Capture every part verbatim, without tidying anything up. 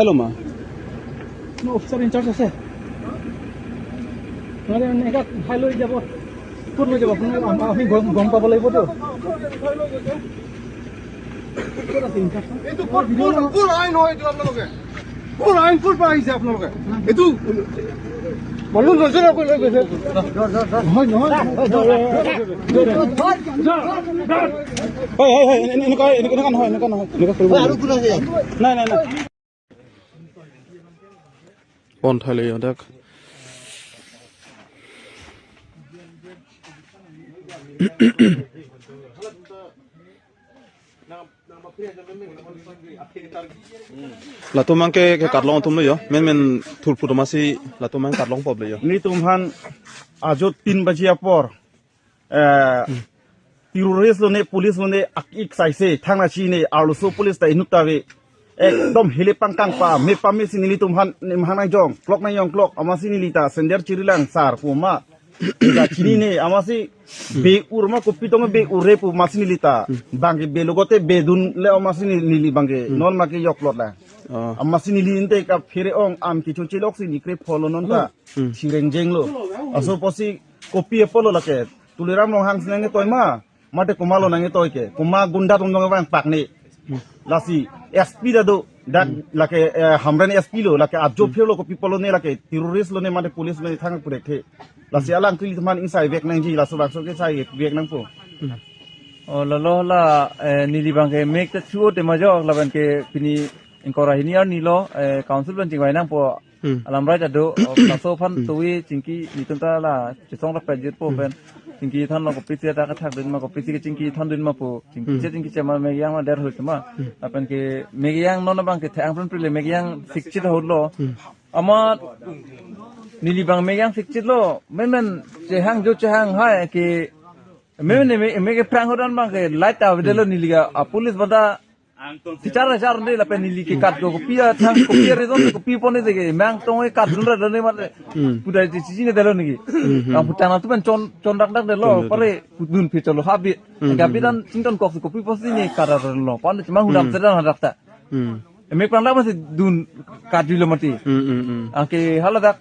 Lo ma? কোনো officer in-charge আছে? নহ'লে এনেকা উঠাই লৈ যাব। ক'ত লৈ যাব? আপুনি, আম-, আমি গম, গম পাব লাগিবতো। ক'ত আছে ইনচাৰ্জ? এইটো ক'ত, ক'ত, ক'ত আইন হয় এইটো আপোনালোকে? কোন আইন ক'ৰ পৰা আহিছে আপোনালোকে? এইটো মানুহ নজনা কৈ লৈ গৈছে। নহয়, নহয়। হয়, হয়, হয়, এনে-, এনেকুৱা, এনেকুৱা, এনেকুৱা নহয়, এনেকুৱা নহয়, এনেকুৱা কৰিব নালাগে। নাই, নাই, নাই। Pon thailo yo dak. Latum abang ke, ke karlong atum lo yo. Men men thurphu atum asi latum abang karlong pop lo yo. Nelitum aphan ajo tin baji apor, eh, terrorist lone, police lone, ak ik saise, thang na chine, arloso police ta inut ta ave. Ekdom hele pangkang pa, me pa me si nelitum aphan, ne mahang nang jong, klok nang jong klok, amatsi neli ta sender chiri lang sar pu ma. Neli ta chinine, amatsi be-ur ma kopi tong be-ur re pu amatsi neli ta. Bang ke be logote bedun le amatsi neli, neli bang ke, non ma ke yok lot la. Ah. Amatsi neli inte kaphere ong, an kecho chelok si ni kre pholo non ta. Hmm. Chireng jeng lo. Aso pusi kopi apotlo lake. Tuliram Ronghang si nangketoi ma. Mate komatlo nangketoi ke. Komat gunda atum dong vang pak ne. Lasi S P ta do. Dak lake, eh, Hamren S P lo. Lake ajo phir lo kopi apotlo ne lake. Terrorist lone mate police lone thang purek the. Lasi alangtum aphan ingsai vek nangji. Laso bangso ke sai vek nangpo. O lalo la, eh, neli bang ke mek ta chuo te majok lapen ke pini ingkoi ra hini arni lo, eh, council pen chingvai nangpo. Hmm. Alam rai ta do, o, laso aphan Hmm. tuwi chingki nelitum ta la chesong ra pajir po Hmm. pen. Chingki thanlo kopisi ta kathak dun ma kopisi ke chingki than dun ma po. Chingki Hmm. che chingki che ma Mekyang ma der hul ma. Hmm. Lapen ke Mekyang non abang ke thang pren prile Mekyang sikchit hul lo. Hmm. Amat neli bang Mekyang sikchit lo. Men men chehang jo chehang hai ke men men me, me ke prang hodan bang ke light ta vedelo Hmm. neli ke a police bata Sichar sichar de lapen neli ke kat do kopi athang kopi reason kopi pon de ke meng tong e kat dun ra dun e mat. Hmm. Pudai ti chichi ne dalo niki. Hmm, hmm. Ang putang tu pen chon chon dak dak delo Chon dak pare dak. Dun phe cholo habi. Hmm, Gabi hmm, dan hmm. Chington kok si kopi pon si ne kat ra dalo. Pan cuma hudam Hmm. Sedan hadak ta. Hmm. Emek pang dak masih dun kat dilo mati. Hmm, hmm, hmm. Ang ke hala dak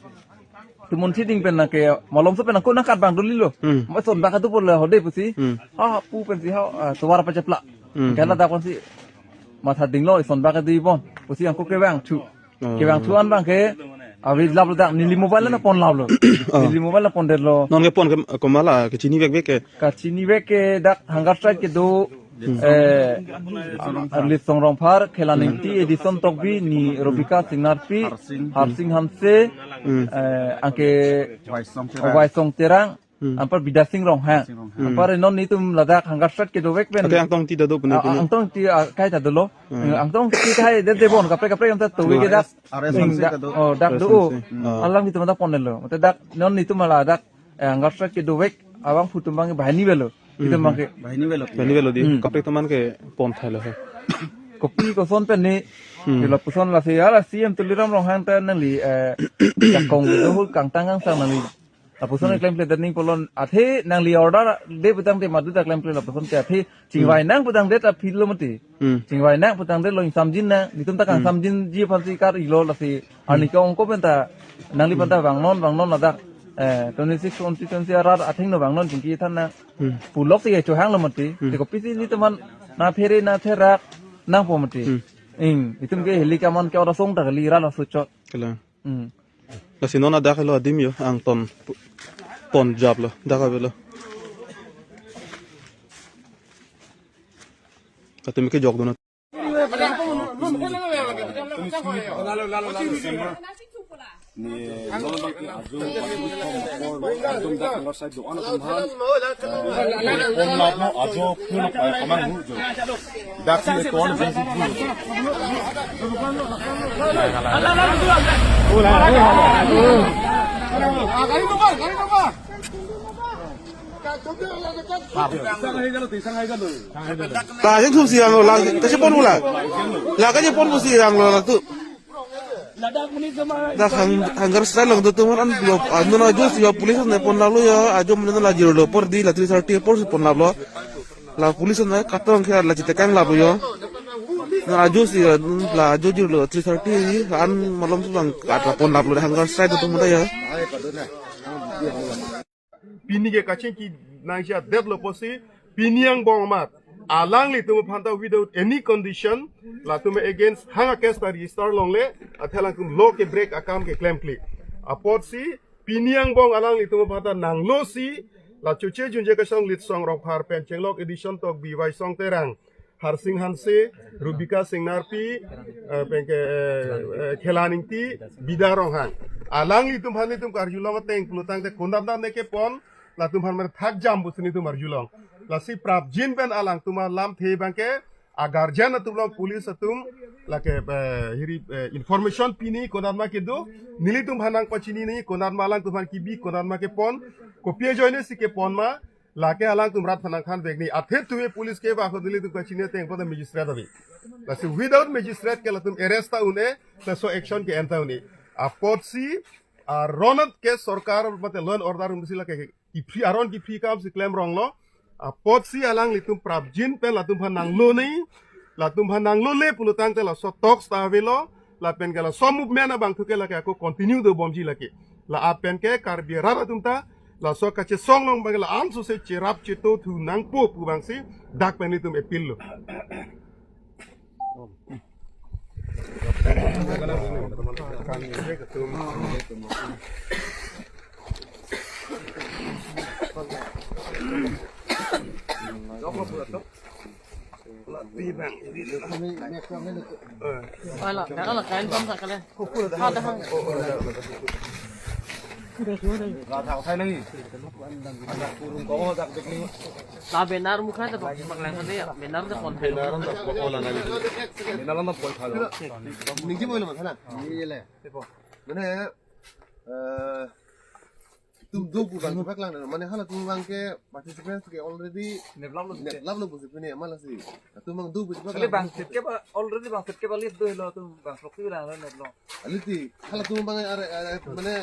Tumun thiding pen nang ke malom so pen nang ko nang kat bang duli lo. Hmm. Ma son bak atu pon la hode pusi. Hmm. Ha pu pensi ha, ah, tovar pa chepla. Hmm. Kala dak pensi matha ding lo son bak atu pon. Pusi ang ko kevang thu. Oh. Kevang thu an bang ke avi lap lo dak neli mobile na pon lap lo. Oh. Neli mobile na pon det lo. Non ke pon ke komat la kechini vek vek ke. Kachini vek ke dak hunger strike kedo Hmm. Eh, Arlip Songrongphar, Khela Hmm. Ningti, Edison Tokbi, ni Robika Singnarpi, Harsing. Harsing Hanse, Hmm. eh, angke Waisong Terang. Waisong Terang, Hmm. anpar Bidya Sing Ronghang. Sing Ronghang. Hmm. Anpar non nelitum ladak hunger strike kedo vek pen. Ate angtong ti ta do pune Ah, pune. Angtong ti, ah, kai ta dolo. Hmm. Eh, angtong ti kai de de bon, kaprek kaprek anta to vek dak. R S M C Dak, kedo. Oh, dak do. R S M C. Hmm. Alang nelitum dak pon lo. Ate dak non nelitum ladak eh, hunger strike kedo vek, abang phutum bang bahani velo. Itu Hmm. bang ke. Bahani velo. Bahani velo di. Hmm. Kaprek teman ke pon thailo he. Kopi koson pen ni. Hmm. Ke lapuson lasi ala C M Tuliram Ronghang ta nangli, eh, jakong do hul kangtang kangsang nangli. Lapuson Hmm. klem kle daning polon athe nangli order de petang te madu ta klem kle lapuson te athe chingvai Hmm. nang petang det aphi lo mati. Hmm. Chingvai nang petang det lo ingsamjin nang, nelitum ta kang Hmm. samjinji aphan si kar ilo lasi. Hmm. Arni ke ongko pen ta, nangli pen ta Hmm. vangnon, vangnon ladak. Eh, twenty-six constituency arat atheng no vangnon chingki than nang. Hmm. Pulok si ke chohang lo mati. Hmm. Te kopisi nelitum aphan na phere na therak nangpo mati. Hmm. Ing, itum ke heli kaman ke ora song ta kali ra laso chot. Kala. Hmm. Lasi non adak lo adim yo, angton pu-, pon jap lo, dak avelo. Katu mi ke jok dona. Ni, ajo, ajo, ajo, ajo, ajo, Dak si kon jeng si bul. La jeng thum si ang lo, la kasi pon bula. La kasi pon bu si ang lo la tu. Dak hang-, hunger strike long tu tuman an lo, anu na jus yo police ne pon lap lo yo, ajo mene la zero lo por di la three thirty por si pon lap lo. La police na katong khe la chitekang lap lo yo. Ajo si, la ajo jirlo three thirty an malom si bang kat pon laplo, hunger strike atum ta ya. Pini ke kachingki nangji adetlo pusi, pini angbong amat alanglitum aphan ta without any condition latum against hang a case ta register longle, athe alangtum law ke break akam ke klemkle. Apotsi pini angbong alanglitum aphan ta nanglo si, la Choche Junje Kachesong Litsong Rongphar pen Chenglok Addition Tokbi, Waisong Terang, Harsing Hanse, Rubika Singnarpi, eh, penke, eh, eh, Khelan Ingti, Bida Ronghang. Alanglitum aphan nelitum karjulong ateng pulotangte konatne kepon, latum aphan mer thak jam pusi nelitum arjulong. Lasi prapjin pen alangtum alamthe abangke, a guardian atum along police atum, lake, eh, hiri, eh, information pini konatma kedo, nelitum aphan nangpachinine, konatma alangtum aphan kebi, konatma kepon, kopi ajoine si kepon ma, lake alangtum rat aphan nangthanvekne. Athe tuve police ke ba ko nelitum kachini ateng pada magistrate abi. Lasi without magistrate ke latum arrest ta un-e, laso action ke en ta un-e. Apotsi, aron ke sorkar mate law and order atum si lake kepri, aron kepri akam si klem ronglo. Apotsi alanglitum prapjin pen latum aphan nanglone, latum aphan nanglole pulotangte laso talks ta avelo, lapen ke laso movement abang thu ke lake ako continue dobomji lake. La-an pen ke Karbi arat atum ta laso kachesong along abang la-an sose cherap chetong thu nangpo pu abang si dak pen nelitum appeal lo. Wala, dak ala kain pam sa kalian. Ada hang. La banner mukha ta bak lang kali ya. Banner ta pon. Ningki mo naman, hala. Iya le. Mane, eh, tum do pu abang kepaklang, mane halatum abang ke participants ke already neplap lo, neplap lo pusi pini amal si. Atum abang do pu kali kepaklang. Bang sirkep already bang sirkep alis do lo, tum bang sirkep lang lo neplo. Aliti, halatum abang are, are, mane,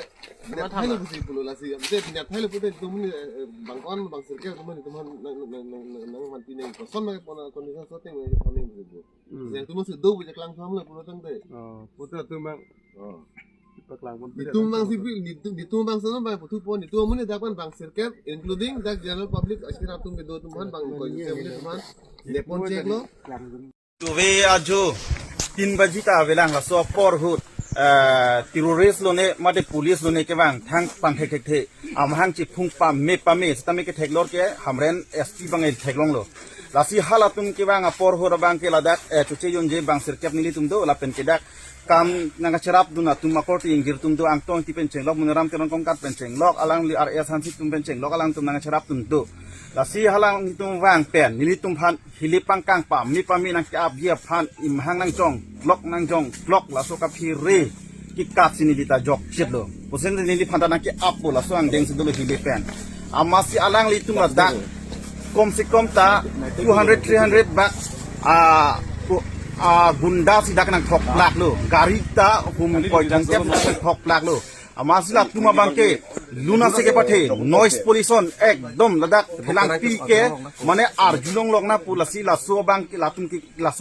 neplap lo pusi pulo lasi. Ante neplap lo pute tum ni, eh, eh, bang kon, bang sirkep tum ni tum nang, nang, nang, nang, nang manti nang koson nang pon condition setting nang pon nang pusi pu. Hmm. Yang tum si do pu kepaklang tham lo pulotangte. Oh, puta tum abang. Oh. Kepaklang pon. Nelitum abang si pi, nelitum, nelitum abang sana abang puthu pon, nelitum amun dak pen bang sirkep, including dak general public, akhir atum kedo atum aphan bang ko, iya, iya, atum aphan, iya, nepon chek lo. Tuve ajo tin baji ta avelang laso apor ahut, eh, terrorist lone mate police lone kevang thang pangthek thekthe. Amahang chiphung pame pame, sitame ketheklor ke Hamren S P abang el theklonglo. Lasi halatum kevang apor ahut abang ke ladak, eh, Choche Junje bang sirkep nelitum do, lapen ke dak kam nangkacherapdun atum akorte ingjir atum do, Angtong Ingti pen Chenglok, Moniram Teron Kongkat pen Chenglok, alangli R S Hanse atum pen Chenglok, alangtum nangkacherapdun do. Lasi halanglitum vang pen nelitum aphan hilip pangkang pame pame nangke-apji aphan imhang nangjong, klok nangjong, klok laso kaphere kekat si neli ta jokchitlo. Pusi neliphan ta nangke-appo laso angdeng si dolo hilip pen. Amatsi alanglitum ladak kom se kom ta two hundred, three hundred bak, ah, ko-, ah, gunda si dak nangthokplak lo. Gari ta hum koi jangkep nangthokplak lo. Amatsi latum abang ke lun ase kepathe, noise pollution ekdom ladak phelangpi ke mane arjulong lok na pu lasi laso abang ke latum ke laso